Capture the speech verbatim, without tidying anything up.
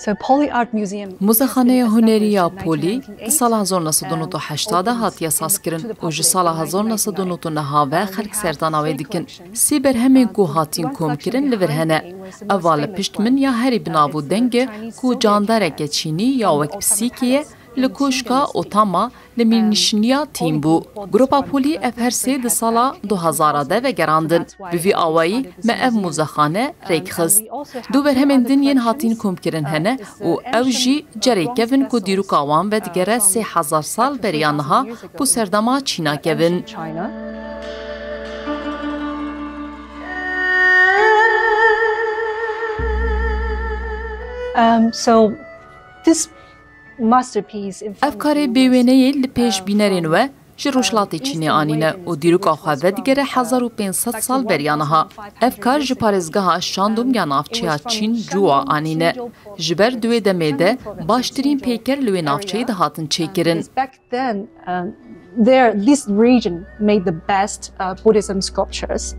So Poly Art Museum. Muzexaneya Hunerî ya Polî di sala hezar neh sed û nod û heşt de hatiye sazkirin û ji sala hezar neh sed û nod û neh ve xelk serdana wê dikin. Sê berhemên ku hatin komkirin li vir hene. Eva li pişt min ya herî bi nav û deng e ku candareke çînî ya wek pisîkê ye, li koşka Otama li mîrnişiniya tîm bû. Grupa Polî ev her sê di sala du hezar de vegerandin. Bi vî awayî me ev muzexane rêk xist. Du berhemên din yên hatin komkirin hene û ew jî cerê kevin ku dîroka wan vedigere sê hezar sal beriya niha bo serdema Çîna kevin. Um, so this masterpiece in front Ev karê bêwêneyê li pêş bînerên we ji Rojhilatê Çînê anîne û dîroka xwe vedigere hezar û pênc sed sal beriya niha. Ev kar ji parêzgeha Şandong ya navçeya Çîn Cuwa anîne. Ji ber di wê demê de baştirîn peyker li wê navçeyê dihatin çêkirin. Back then, um, there, this region made the best, uh, Buddhism sculptures.